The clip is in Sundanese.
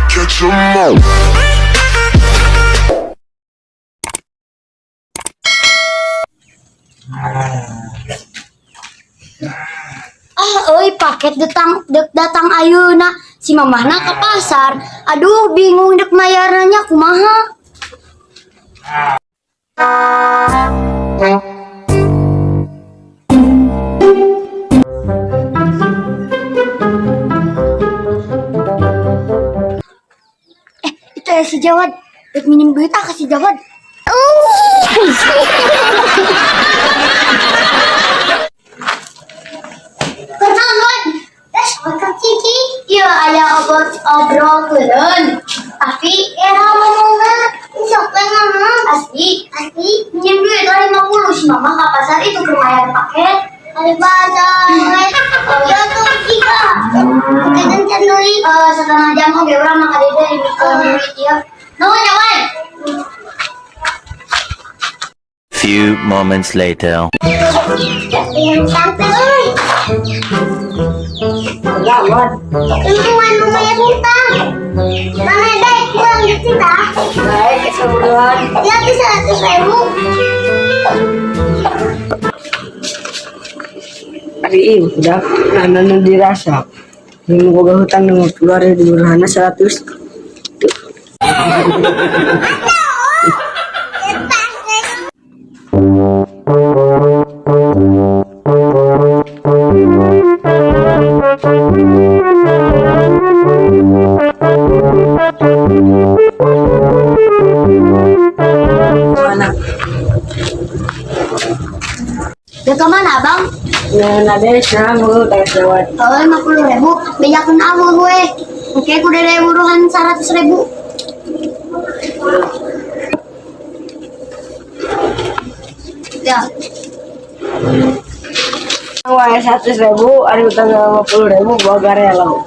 Catch 'em all. Ah, euy, paket datang dek datang ayeuna. Si mamahna ke pasar. Aduh, bingung dek mayarna nya kumaha. Eh, itu ya si Jawad. Dek minjem duit ah ke si Jawad. Kenal, Wad. Tes, Kiki. Iya, aya obrol obrolkeun. Tapi era ngomongna sok we ngomong asli, asli minjem duit lah 50 si mama ke pasar itu keur mayar paket. Ada pasar. Ya tuh jika. Oke, kan deui. Eh, setengah jam oge urang mah ka dieu duit ieu. Nuhun ya, Wan. Few moments later. Sampai euy. Jawad. Ilmuwan lumayan hutang. Mana dek kurang gitu dah. Baik, keseluruhan. Ya di 100.000. Ari ieu udah nana nu dirasa. Nu boga hutang 50 ari diburuhana 100. Mana? Ya kemana, Bang? Nah, ada nah, mau tanya Jawad. Oh, 50.000, bejakeun awu gue. Oke, kudu deh buruhan 100.000. Ya, Wah, 100.000, ari hutang 50.000, boga relo.